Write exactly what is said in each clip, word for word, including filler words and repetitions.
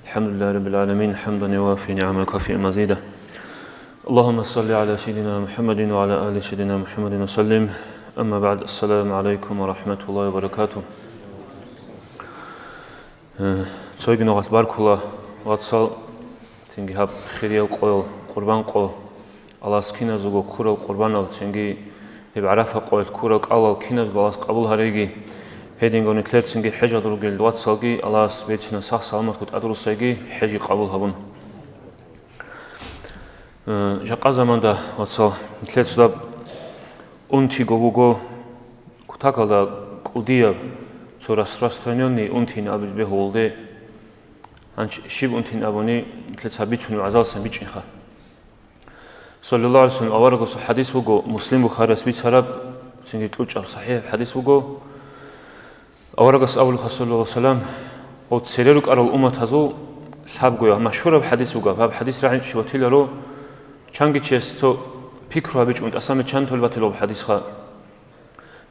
الحمد لله رب العالمين، حمدا يوافي نعمه ويكافئ مزيده. اللهم صل على سيدنا محمد وعلى آل سيدنا محمد وسلم. أما بعد، السلام عليكم ورحمة الله وبركاته. Э, цойги нугъал баркула, вацал, цинги гьаб хириял къоял, къурбан къо. Аллагьас киназего ккурал къурбанал, цинги гьеб ГӀарафа къоялъ ккурал кӀалал киназего Аллагьас къабул гьареги, гьединго нилъер цинги хӀежал ругел вацалги Аллагьас берцинал сах-саламатго тӀадруссайги хӀежги къабул гьабун. Э, жакъа заманда, вацал, нилъер цо даб унтиго вуго, кутакалда кӀудияб, цо распространённый унтин абиз бегьулде, гьанч щиб унтин абуни, нилъер цо бицунеб гӀазалсан бичӀчӀинха. Саллаллагьу гӀалайгьи ва саллам, аварагасул хӀадис буго, Муслим, Бухарияс бицараб, цинги кьучӀаб сахӀихӀ хӀадис буго. Аварагас абулха, саллаллагьу гӀалайгьи ва саллам, гъов цере рукӀарал умматазул лъабгоя, машгьураб хӀадис буго, гьаб хӀадис рагӀинчӀищ батиларо, чанги чияс цо пикру гьабичӀун тӀасами чан толеб батилаб хӀадисха.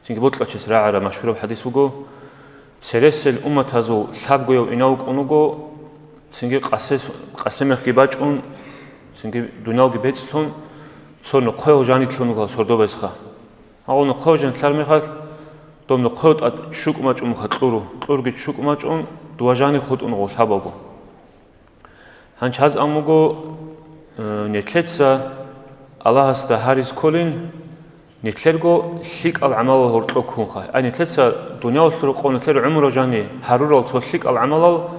Цинги бокьачияс рагӀараб машгьураб хӀадис буго, цересел умматазул лъабгояв инав вукӀун вуго, цинги къасе-, къасемехги бачӀун, цинги дуниялги бецӀлъун, цо нохъояв жанилъун вуго сордобаесха. Гьагъав нохъояв жанилъар мехалъ, доб нохъояв тӀад ччукӀ мачӀун муха кьуру, кьурги ччукӀ мачӀун, дова жани хутӀун гъов лъабаго. Гьанчаз амуго, э, нилъеца Аллагьасда гьариз кколин, нилъерго лъикӀал гӀамалал гьоркьо ккунха. Ай, нилъеца дуниялалъул рокъов нилъер гӀумру жани гьарурал цо лъикӀал гӀамалал,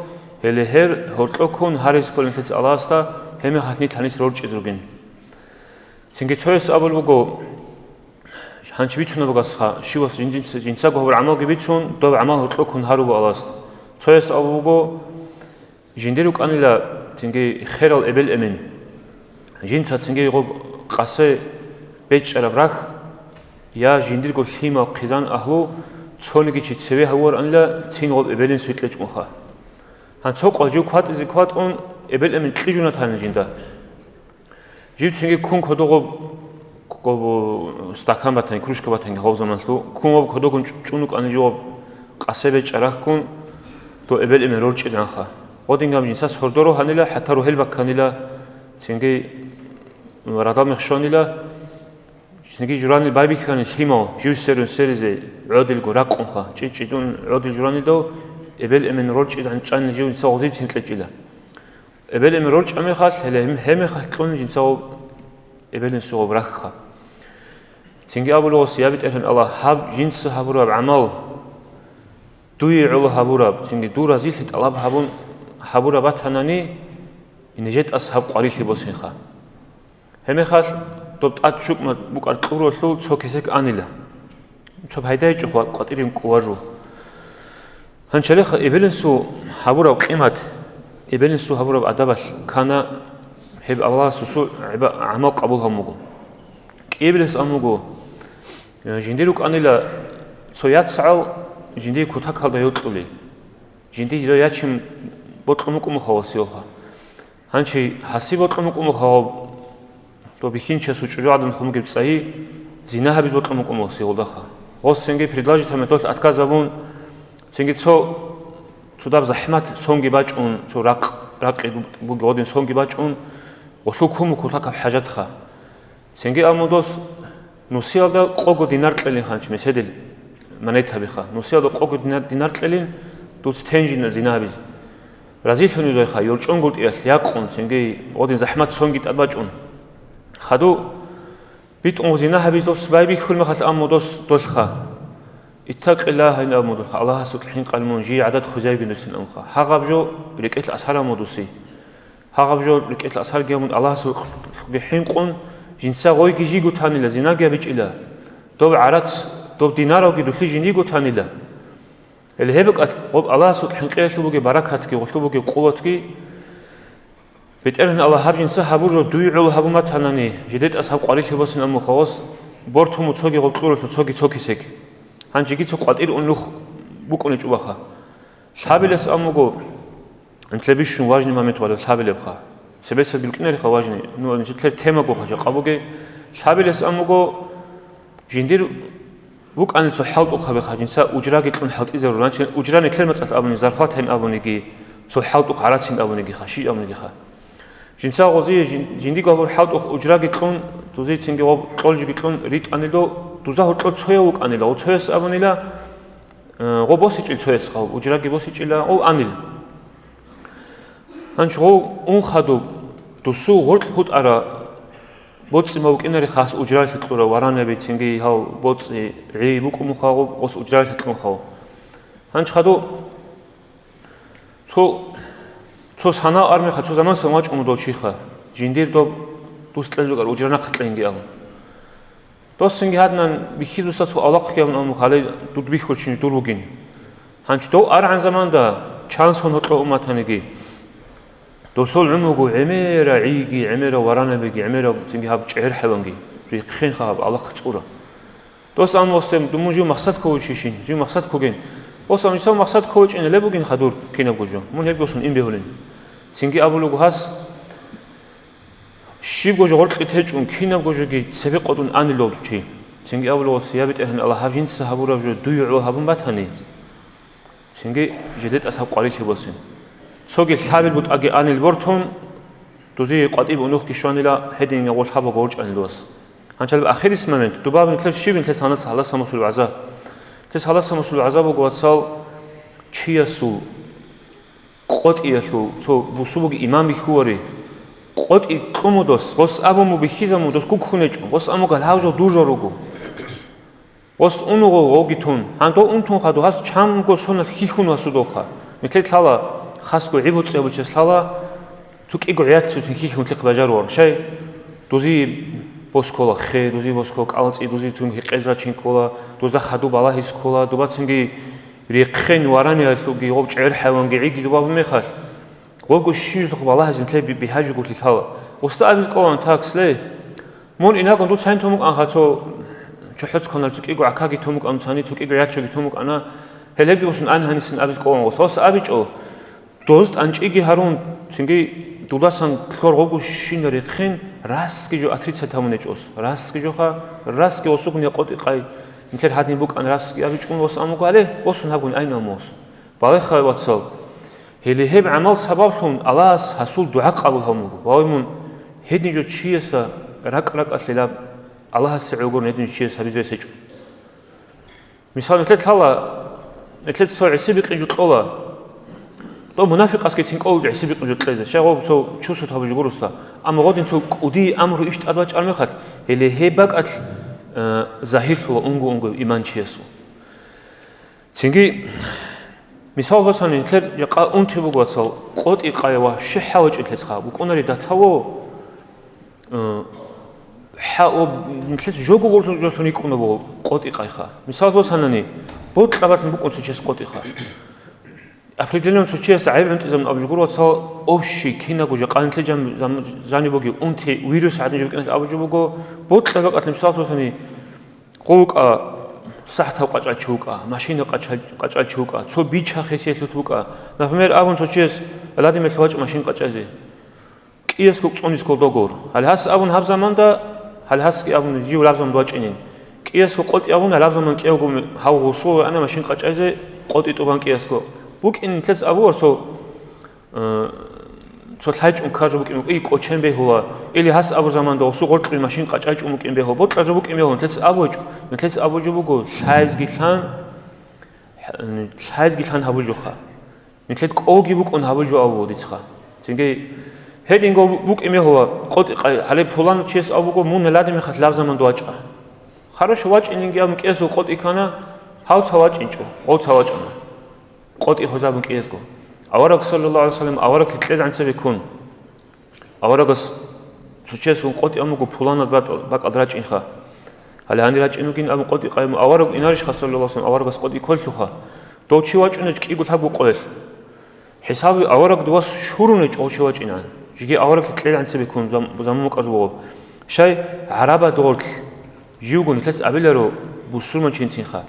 гьеле гьер гьоркьо ккун гьариз кколин нилъеца Аллагьасда, гьеб мехалъ нилъ гьанис рорчӀиз ругин. Цинги цояс абулеб буго, гьанчи бицунеб бугасха, щивас жиндинца-, жинцаго гьабураб гӀамалги бицун, доб гӀамал гьоркьо ккун гьаруго Аллагьасда. Цояс абулеб буго, жиндир рукӀанила цинги херал эбел-эмен. Жинца цинги гъоб къасе бечӀчӀараб рахь, я жиндирго лъимал хъизан агьлу цониги чи цеве гьавуаранила цин гъоб эбел-инсуе кьечӀунха. Гьанцо къважив кватӀизе кватӀун эбел-эмен кьижуна тани жинда. Жив цинги ккун кодогъоб, кодогъоб стакан батани, кружка батани гъов заманалъул, ккун ваб кодогун чӀ-, чӀун вукӀани жо къасе бечӀчӀарахкун, дов эбел-эмен рорчӀизанха. Гъодингам жинца сордоро гьанила, хӀатта рогьел бакканила, цинги радал мехщванила, цинги журани байбихьани лъимал, жив серун серизе гӀодилго ракъунха, чӀи-чӀидун гӀодил журани дов, эбел-эмен рорчӀизан чӀани жив жинца гъозицин кьечӀила. Эбел-эмен рорчӀа мехалъ, гьеле гьем-, гьеб мехалъ кьун жинцаго эбел-инсуе гъоб рахьха. Цинги абулеб гъос, я БетӀергьан Аллагь, гьаб жинца гьабураб гӀамал, дуе гӀоло гьабураб, цинги дур разилъи тӀалаб гьабун гьабураб батанани, нижетӀас гьаб къварилъи босинха. Гьеб мехалъ доб тӀад чукӀма букӀар кьуралъул цо кесек анила. Цо пайда гьечӀо хва-, къватӀирин кӀувару. Гьанчалеха эбел-инсу гьабураб къимат, эбел-инсу гьабураб адабалъ ккана гьеб Аллагьас гьесул гӀиба-, гӀамал къабул гьабун буго. КӀиабилес ан буго, жиндир рукӀанила цо яцгӀал жиндие кутакалда йокьулей. Жиндие ячим бокьун букӀун буго гьасиялха. Гьанчи гьасиб бокьун букӀун буго гьав, доб бихьинчиясул чӀужугӀадан хъумгиб цӀайи, зина гьабиз бокьун букӀун буго гьасиялдаха. Гъосинги предложить гьабун, отказ гьабун, цинги цо, цо даб захӀмат сонги бачӀун, цо ракъ, ракъи буго гъодин сонги бачӀун, гъолъул ккун буго кутакаб хӀажатха. Цинги абун дос, нусиялда къого динар кьелин ханч меседил, монетабиха. Нусиялда къого динар, динар кьелин, дуц тенжина зина гьабизе. Разилъун дойха, йорчӀонгутӀиялъ якъун, цинги гъодин захӀмат сонги тӀад бачӀун. Хаду битӀун зина гьабиз дос байбихьул мехалъ абун дос долъха. Иттакъиллагь гьайин абун долъха, Аллагьасукь хӀинкъал мун жий гӀадат хвезайгин дуцин абунха. Гьагъаб жо рекӀелъ асар гьамудуси. Гьагъаб жо рекӀелъ асарги гьамун Аллагьасул хӀинкъун, жинца гъойги жийго танила, зинаги гьабичӀила, доб гӀарац, доб динаравги дулъи жиндиго танила. Гьеле гьеб букӀалъ, гъоб Аллагьасул хӀинкъиялъул бугеб баракатги, гъолъул бугеб къуватги, БетӀергьан Аллагь, гьаб жинца гьабур жо дуй гӀоло гьабун батанани, жидетӀас гьаб къварилъи босин амму хавас, бортуму цоги гъоб кьуралъу цоги цо кисек. Гьанжеги цо къватӀир ун лух букӀунечӀо баха. Лъабилес аммуго, нилъер бищун важный момент вала лъабилебха. Цебесеб билкӀинарихъа важный, ну, нилъер темагоха жакъа бугей. Лъабилес аммуго, жиндир букӀанил цо хӀалтӀухъабиха, жинца уджраги кьун хӀалтӀизаруланчи, уджра нилъер мацӀалъ абуни, зарплатайин абуниги, Цо хӀалтӀухъ гӀарацин абунигиха, щиб абунигиха. Жинца гъози жин-, жиндиго гьабур хӀалтӀухъ уджраги кьун, дузицинги гъоб кьолжиги кьун ритӀанило, дуза гьоркьор цояв вукӀанила, гъо цояс абунила, э, гъо босичӀил цояс гъав, уджраги босичӀила, гъов анил. Гьанч гъов ун хадуб, дусу гъоркь хутӀара, боцӀи ма вукӀинари хас уджралъи кьура, варанаби цинги гьал боцӀи гӀи букӀумуха гъоб, гъос уджралъи кьун хав. Гьанч хаду Цо, цо санал армиха, цо заман сан вачӀун дов чиха, жиндир доб дус кьел букӀар уджра нахъа кьенги абун. Досинги гьаднан бихьизуса цо авлахъги абун абун, гьале дуд бихьулчини дур вугин. Гьанч дов аргӀан заманда чан сон гьоркьо умматаниги, долъул гӀумруго гӀемера гӀиги, гӀемера варанабиги, гӀемера цинги гьаб чӀегӀер хӀайванги, рихъхъенха гьаб алахъ цӀура. Дос ан восте, думун жив махсад кколчищин, жив махсад ккоген. Ос ан жисав махсад кколчӀин леб бугин хадур кинабго жо. Мун гьеб босун ин бегьулин. Цинги абулуго гьас, щибго жо гъоркье течӀун, кинабго жоги цебе къотӀун анилав чи. Цинги абулуго, я БетӀергьан Аллагь, гьаб жинца гьабураб жо дуе гӀо гьабун батани. Цинги жеде тӀасаб къварилъи босин. Цоги лъабил бутӀаги анил бортун, дузие къватӀиб унухги щванила, гьедин гъолъ хабаго ворчӀанил вас. Гьанчалаб ахирис момент, дубаб нилъер щиб нилъес гьанас гьаласа мусул вагӀза? Нилъес гьаласа мусул вагӀза буго, вацал, чиясул къотӀиялъул цо бусубуги иман бихьувари, къотӀи кьумудос, гъос абуму бихьизаму дос гуккунечӀо, гъос амугал гьав жо дужа руго. Гъос унуго гъоги тун, гьанто унтун хадур гьас чанго сонал хьихьун васудолха. Нилъер лъала, хасго гӀибуцӀи гьабучес лъала, цо кӀиго гӀиятлъи цуцин хьихьун лъихъ бажаруар. Щай? Дузи боскола хе, дузи боскола кӀалцӀи, дузи цун гьекъез рачин ккола, дузда хаду балагьис ккола, дубацинги рехъен вараниялъулги гъов чӀер хӀайванги гӀиги дубаб мехалъ. Гъого щивлъухъ балагьизин лъай би-, бихьажугулъи лъала. Уста абиз кӀолан такс лей. Мун инагун дуца гьанин тун букӀанха цо чохӀоцконал цо кӀиго гӀакаги тун букӀана, цани цо кӀиго ячоги тун букӀана. Гьелебги босун ан гьанисан абиз кӀолан гъос. Гъос абичӀо, доз тӀанчӀиги гьарун, цинги дуласан лъор гъого щина рехъин, расги жо отрицать гьабун гьечӀос. Расги жоха, расги осугун я къотӀи къай. Нилъер гьадин букӀан расги абичӀун гъос амуго гьале, босун гьабгун айнал мос. Балагье, вацал, гьеле гьеб гӀамал сабаблъун Аллагьас гьасул дугӀа къабул гьабун буго. Вавай мун, гьедин жо чияса ракӀ-ракӀалъилаб Аллагьасе гӀолгун гьедин жо чияс гьабизе гьечӀо. Мисал, нилъер лъала, нилъер цо гӀиси бикъи жо кьола. Дов мунафикъасги цин кӀол гӀиси бикъи жо кьезе. Щай гъов цо чусут гьабу жо гурусла. Амма гъодин цо кӀудий амру иш тӀад бачӀар мехалъ, гьеле гьеб бакӀалъ, э, загьирлъула унго-унго иман чиясул. Цинги, мисал гьосани, нилъер жакъа унти буго, вацал, къотӀи къая ва щихӀа вачӀинлъецха букӀунари датаво, э, хӀа-, о, нилъец жого гурлъун жолъун йикӀуна буго къотӀи къайха. Мисал гьосанани, бокьа бакӀин букӀун цо чияс къотӀиха. Определённо цо чиясда гӀайиб гӀунтӀизабун абу жугур, вацал, общий кинаго жакъа нилъер жан-, зам-, зани буги унти вирус гӀадин жо букӀиналъ абу жо буго, бокьа бакӀалъ мисал гьосани, Къо вукӀа, сахӀтав къачӀал чи вукӀа, машина къачал-, къачӀал чи вукӀа, цо бича хесиялъут вукӀа. Например, абун цо чияс ладимелъ вачӀа машин къачӀазе. КӀиясго цӀунискал догор. Гьале гьас абун гьаб заманда, гьале гьасги абун жив лабзаман вачӀинин. КӀиясго къотӀи абун гьалаб заман кӀиявго гьав гъусул вегӀана машин къачӀазе къотӀи тӀубан кӀиясго. БукӀин нилъец абуар цо Э, цо лъайчӀун ккаржо букӀин букӀи кӀочен бегьула, или гьас абу заманда осу гъоркье машин къачӀайчӀун букӀин бегьула, бокьаржо букӀин бегьула, нилъец абуйчӀ, нилъец абу жо буго, лъайзги лъан, лъайзги лъан гьабу жоха. Нилъед кӀолги букӀун гьабу жо абу дицха. Цинги гьединго букӀин бегьула, къотӀи къай, гьале пулан чияс абуго, мун лади мехалъ лаб заман дуачӀа. Хорошо вачӀининги абун кӀиасул къотӀи ккана, гьав ца вачӀинчӀо, гъов ца вачӀана. КъотӀи хвезабун кӀиязго. Авараг, саллаллагьу гӀалайгьи вассалам, аварагги кьезегӀан цебе ккун. Аварагас цо чиясгун къотӀи амуго пуланаб батӀа-, бакӀалда рачӀинха. Гьале гьанир рачӀин вугин абун къотӀи къайбун авараг инарищха, саллаллагьу гӀалайгьи вассалам, аварагас къотӀи кколлъуха. Дов чи вачӀунач кӀиго лъабго къоялъ. ХӀисаби авараг дувас щурунач гъов чи вачӀинан. Жиги аварагги кьезегӀан цебе ккун зам-, заман букӀаржо бугъоб. Щай гӀарабад гъорлъ. Живго нилъец абиларо бусурманчи инцинха.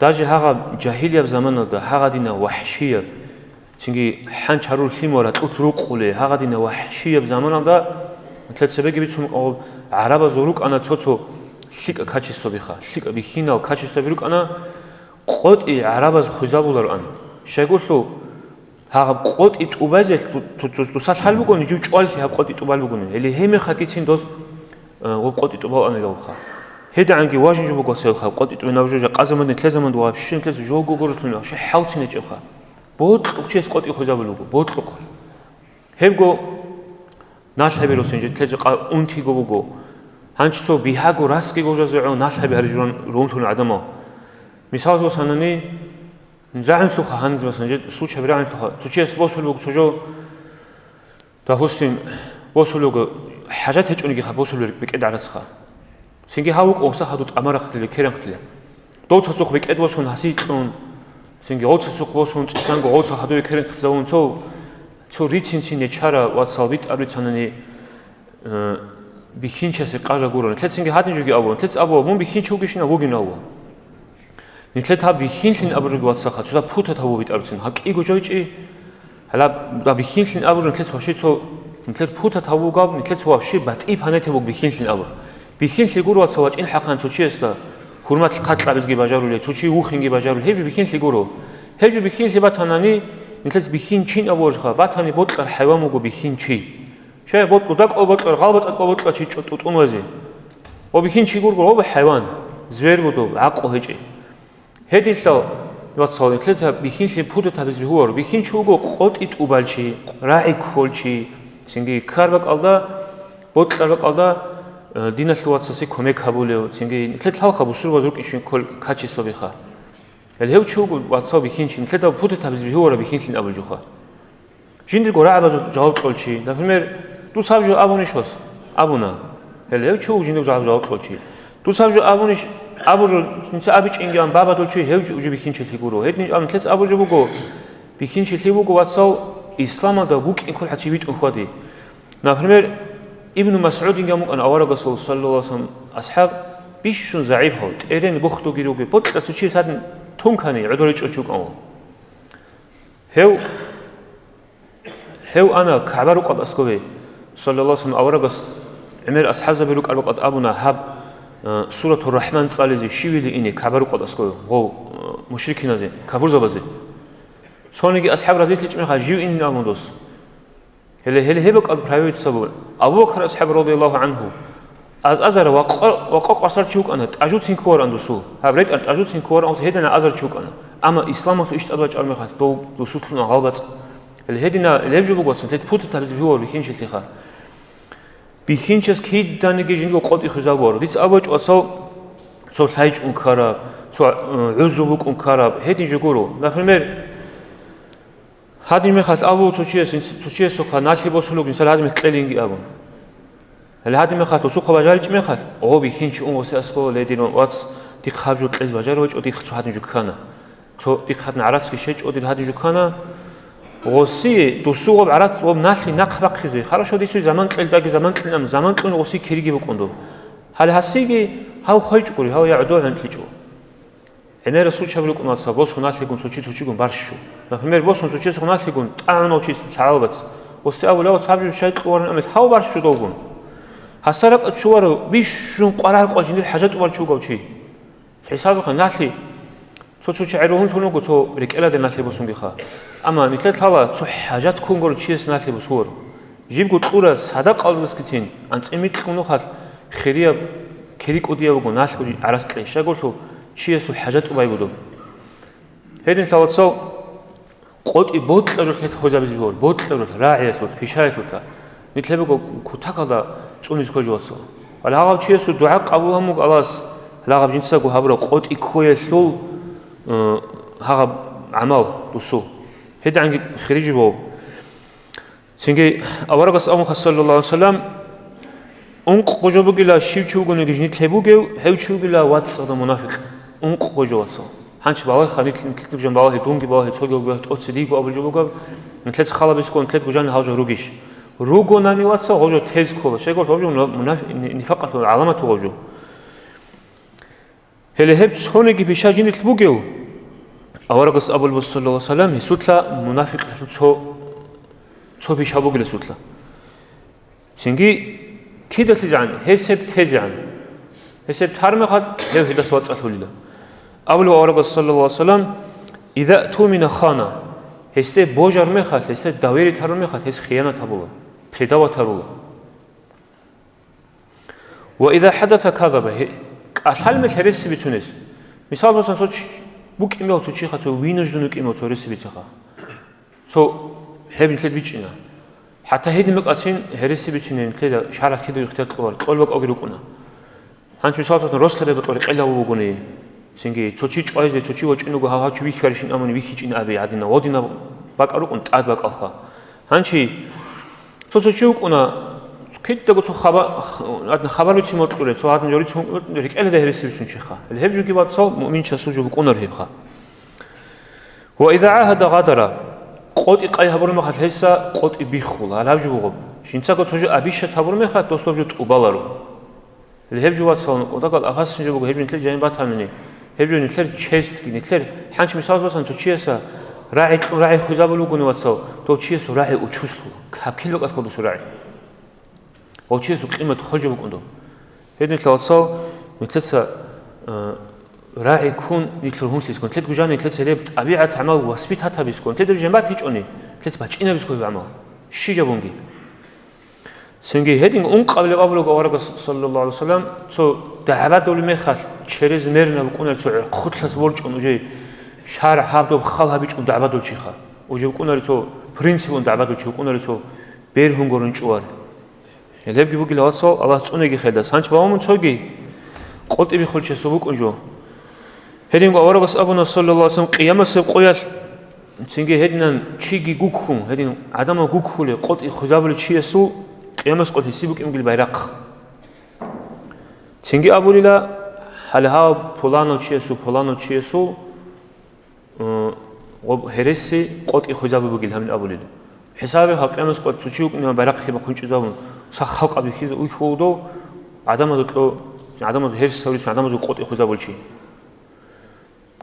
Даже гьагъаб жагьилияб заманалда гьагъадина вахӀшияб, цинги хӀанч гьарул лъимал ракьулъ рукъулей гьагъадина вахӀшияб заманалда нилъер цебеги бицун къо-, гӀарабазул рукӀана цо-цо лъикӀа качествабиха, лъикӀа бихьинал качестваби рукӀана, къотӀи гӀарабаз хвезабулароан. Щайгулъул Гьаб къотӀи тӀубазе ту-, ту-, ту-, дуса лъал бугони, жив чӀваллъи гьаб къотӀи тӀубал бугони. Гьеле гьеб мехалъ кицин доз, э, гъоб къотӀи тӀубал анилавха. ГьедагӀанги важун жо буго севха, къотӀи тӀубе наб жо жакъа заман, нилъер заман дугьаб щин нилъер жого гурулъун, вообще хӀалцин гьечӀебха. Бокьухъ чияс къотӀи хвезабулеб буго, бокьухъ. Гьебго налъаби росин, нилъер жакъа унтиго буго. Гьанчи цо бигьаго расги гожазе гӀо налъаби гьарижуран рунлъун гӀадамал. Мисаллъун санани, рагӀунлъуха гьаниб, масалан, жед случай рагӀунлъуха. Цо чияс босулеб буго цо жо, допустим, босулеб буго, хӀажат гьечӀонигиха босулеб бекӀед гӀарацха. Цинги гьав вукӀун гъоса хадув тӀамарахъиле, керенхъиле. Дов цасухъ бекӀед босун гьасие кьун, цинги гъов цасухъ босун цӀисанго гъов ца хадув керенхъизавун цо, цо рицин-цин нечара ва цалбитӀаб рицанани, э, бихьинчасе къажа гуро. Нилъецинги гьадин жоги абула. Нилъец абула, мун бихьинчи вугищина, вугин абула. Нилъед гьаб бихьинлъин абурги вацаха, цода путат гьаву битӀарцин. Гьаб кӀиго жойчӀи, гьалаб да бихьинлъин абурги нилъец ващи цо, нилъер путат гьавугаб, нилъец ващи батӀи панете буг бихьинлъин абур. Бихьинлъи гуро ваца вачӀин хӀакъан цо чиясда, хӀурмат-хъатӀ кьабизги бажарули, цо чи вухинги бажарули, гьеб жо бихьинлъи гуро. Гьеб жо бихьинлъи батанани, нилъец бихьинчин абур жха, батани бокьар хӀайван вуго бихьинчи. Щай бокь-, рудакӀо бокьар, гъалбацӀакӀо бокьар чи чӀу-, тӀутӀун вазе. Ва бихьинчи гургур, гъоб хӀайван, звер буго, гӀакълу гьечӀи. Гьединлъал, вацал, нилъеда бихьинлъи пудатабиз бигьуар, бихьинчи вуго къотӀи тӀубалчи, рагӀи кколчи, цинги ккар бакӀалда, бокьар бакӀалда, э, диналъул вацасе кумек гьабулев, цинги нилъед лъалха бусурбаз рукӀинчӀин ккол качествабиха. Гьел гьев чи вуго вацал бихьинчи, нилъеда пудатабиз бигьуара бихьинлъин абулчӀуха. Жиндирго рагӀабазул жаваб кьолчи, например, дус гьаб жо абунищ вас? Абуна. Гьел гьев чи вуго жиндирго жаваб, жаваб кьолчи. Дус гьаб жо абунищ, абу жо, жинца абичӀинги ан бабадул чи гьев жо бихьинчилъи гуро. Гьедин ан нилъец абу жо буго, бихьинчилъи вуго вацал исламалда букӀин кколхӀа чи витӀун хьвади. Например, Ибну МасгӀудинги амукъан аварагасул саллаллаху алейхи ва саллям асхӀаб, бищун загӀипав, тӀерен бухтуги ругел, бокьа цо чияс гьадин тункани гӀодор ричӀо чи вукӀанван. Гьев, гьев ана КагӀба рукъалда аскӀове, саллаллаху алейхи ва саллям, аварагас гӀемер асхӀабзаби рукӀар бакӀалда абуна гьаб, э, Суратур Рахман цӀализе щивили ине КагӀба рукъалда аскӀове, гъов, э, мушрикиназе, капурзабазе. Цониги асхӀаб разилъичӀ мехалъ жив инин абун дос. Гьеле, гьеле гьеб бакӀал правоец абу. Абу Бакр асхӀаб радияллаху анху. Аз-, азар ва къо-, ва къо-, къвасар чи вукӀана, тӀажуцин кколаран дусул. Гьаб ретӀар тӀажуцин кколаран ус гьедина азар чи вукӀана. Амма исламалъул иш тӀад бачӀар мехалъ дов дусуллъун гъалбацӀ. Гьеле гьедина леб жо буго, цин лъед путатабиз бигьуар бихьинчилъиха. Бихьинчияс киданиги жиндирго къотӀи хвезабуар. Дица абу бачӀ вацал цо лъайчӀун ккараб, цо, э, гӀузу букӀун ккараб, гьедин жо гуро. Например, гьадин мехалъ абу цо чияс, цо чиясухъа налъи босулуг, инсал гьадин мехалъ кьелинги абун. Гьале гьадин мехалъ усухъа бажаричӀ мехалъ, о, бихьинчи ун восе аскӀо, ле, дир вац, дихъ гьаб жо кьез бажарав вачӀо, дихъ цо гьадин жо ккана. Цо дихъ гьадин гӀарацги щечӀо, дир гьадин жо ккана. Гъосие дусу гъоб гӀарац гъоб налъи нахъ бахъизе. Хорошо, дисуй заман кьел, даги заман кьинан, заман кьун гъосие кириги букӀун доб. Гьале гьасиги гьав хвечӀгури, гьав я гӀодов гӀунтӀлъичӀо. ГӀемерасул чаби рукӀунаца, босун налъигун цо чи цо чигун барщу. Например, босун цо чесухъ налъигун тӀагӀунав чи лъагӀалбац. Гъосде абулев, цаб жо щай кьуварин амел гьав барщу довгун. Гьасда ракӀа чуварав, бищун къварагӀ къважинив хӀажатӀубал чи вугав чи. ХӀисабухъе налъи, цо-цо чи гӀергьунлъун вуго, цо рекӀеладе налъи босунгиха. Амма нилъер лъала цо хӀажат ккун гурев чияс налъи босуларо. Жибго кьура садакъалдасгицин, анцӀила микьго нухалъ хирияб, кири кӀудияб буго налъго гӀарац кьей, щайгурелъул чиясул хӀажат тӀубай буго. Гьедин лъалацал къотӀи бокьарулъ нилъ хвезабизе бегьур, бокьарулъ, рагӀиялъулъ, пишаялъулъа. Нилъ гьеб буго кутакалда цӀунизе кколев вацал. Гьале гьагъав чиясул дугӀа къабул гьабун буго Аллагьас, гьале гьагъаб жинцаго гьабураб къотӀи ккоялъул, э, гьагъаб гӀамал дусул. ГьедигӀанги хири жо буго. Цинги аварагас абунха, саллаллаху алейхи ва саллям, ункъго жо бугила, щив чи вугониги жинилъ гьеб бугев, гьев чи вугила вацӀцӀадав мунафикъ. Ункъго жо, вацал. Гьанчи балагьеха, нилъ-, нилъ-, нилъ-, жан балагье, дунги балагье, цоги бугев, тӀоцериго абул жо бугеб, нилъеца халаб бихьун, нилъедго жан гьав жо ругищ? Ругонани, вацал, гьав жо тез ккола. Щайгурелъул гьав жо муна-, мунафи-, ни-, нифакъалъул гӀаламат вугев жо. Гьеле гьеб цониги пиша жинилъ бугев? Аварагас абулеб, саллаллаху алейхи ва саллям, гьесулъа мунафикъалъул цо, цо пиша бугила гьесулъа. Цинги кидалъизегӀан, гьесеб тезегӀан. Гьесеб тар мехалъ, гьев гьелдаса вацӀцӀалъулила. Абулеб аварагас, саллаллаху алейхи ва саллям, «Иза тумина хана», Гьесде божар мехалъ, гьесде доверие тарун мехалъ, гьес хиянат гьабула, предавать гьарула. Ва иза хӀаддаса казаба, гье-, кӀалъал мел гьереси бицунес. Мисал босун, цо чи-, букӀине бегьула цо чиха, цо вынужден вукӀине бегьула цо гьереси бицеха. Цо гьеб нилъер бичӀчӀина. ХӀатта гьедин бакӀацин гьереси бицине нилъеда шаргӀалъ кидаго ихтияр кьоларо, кьол бакӀалги рукӀуна. Гьанже мисал босун, рос лъараб бакӀалда рекъел гьабун бугони, цинги цо чи чӀвазе, цо чи вачӀунего гьав гьав чи вихьарищин абуни вихьичӀин абе гӀадина, гьадинаб бакӀал рукӀун тӀад бакӀалха. Гьанже цо цо чи вукӀуна, кидаго цо хаба-, х-, гьадин хабар бицин бокьулев, цо гьадин жо рицин вукӀулев, рекӀелда гьереси бицун чиха. Гьеб жоги, вацал, муъминчиясул жо букӀунаро гьебха. Ва иза гӀагьада гъадара, къотӀи къай гьабураб мехалъ гьесда къотӀи биххула, гьалаб жо буго. Жинцаго цо жо обещать гьабураб мехалъ, дос доб жо тӀубаларо. Гьеб жо, вацал, кӀудагьал опасный жо буго, гьеб жо нилъер жаниб батанани, гьеб жо нилъер честги, нилъер, гьанже мисал босун, цо чиясда рагӀи кьун, рагӀи хвезабулеб бугони, вацал, дов чиясул рагӀи учуслъула, капкил бакӀалъ ккола досул рагӀи. Гъов чиясул къимат хвел жо букӀун дов. Гьединлъидал, вацал, нилъеца, э, рагӀи ккун, нилъер гьунлъизе ккун, нилъеда гужан нилъеца гьеб тӀабигӀат гӀамал воспитать гьабизе ккун, нилъеда гьеб жо бачӀинабизе ккун гьеб гӀамал, щиб жо бугониги. Цинги гьедин ункъабилеб абулеб аварагас, саллаллагьу гӀалайгьи вассалам, цо дагӀбадулеб мехалъ, чрезмерно букӀунареб цо гӀурхъулъас борчӀун, уже шаргӀ гьаб доб хал гьабичӀун дагӀбадулев чиха. Уже букӀунареб цо принципалда дагӀбадулев чи, букӀунареб цо бергьун гурин чӀвар. Гьебги бугила, вацал, Аллагь цӀунеги хирдас. Гьанже бавун цоги къотӀи биххулев чиясул букӀун жо. Гьединго аварагас абуна, саллаллагьу гӀалайгьи вассалам, къиямасеб къоялъ цинги гьединан чиги гуккун, гьедин гӀадамал гуккулев, къотӀи хвезабулев чиясул къиямасеб къоялъ гьесие букӀин бугила байрахъ. Цинги абулила, гьале гьав пуланав чиясул, пуланав чиясул, э, гъоб гьереси къотӀи хвезабулеб бугила гьабин абулила. ХӀисабе гьаб къиямасеб къоялъ цо чи вукӀине байрахъ бахъун чӀезабун, сах халкъ абихьизе уйхьулдав, гӀадамазда кьо-, гӀадамазда гьересизе гьавулев, гӀадамазда къотӀи хвезабулев чи.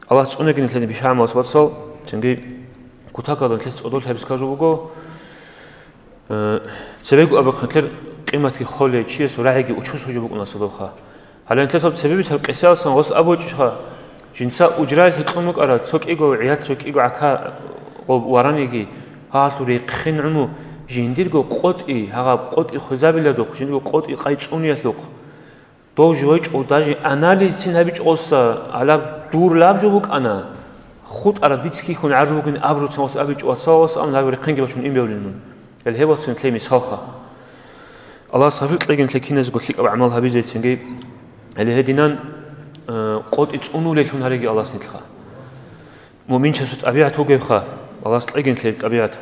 Аллагь цӀунеги нилъеда бищун гӀамал, вацал, цинги кутакалда нилъеца цӀодорлъи гьабизе ккараб жо буго, э, цебего абухъе нилъер къиматги холев, чиясул рагӀиги учуслъулеб жо букӀуна цо добха. Гьале нилъеца цебе бицараб къисаялдасан гъос абулеб гьечӀищха, жинца ужраялъе кьун букӀараб цо кӀиго гӀиял, цо кӀиго гӀака гъоб вараниги, гьалъул рехъин гӀумру жиндирго къотӀи, гьаб къотӀи хвезабиладухъ, жиндирго къотӀи къай цӀуниялъухъ. Дов жо гьечӀо, даже анализцин гьабичӀо гъоса, гьалаб дур лаб жо букӀана, хутӀараб дица кихьун гӀаржу бугин абурабцин гъос абичӀо, вацал, вацал, амма гьаб рехъинги бачун ин бевлин мун. Гьел гьеб, вацал, нилъее мисалха. Аллагьас тавфикъ кьеги нилъее киназего лъикӀаб гӀамал гьабизе цинги. Гьеле гьединан, э, къотӀи цӀунулеллъун гьареги Аллагьас нилъха. Муъминчиясул тӀабигӀат бугебха, Аллагьас кьеги нилъее тӀабигӀат.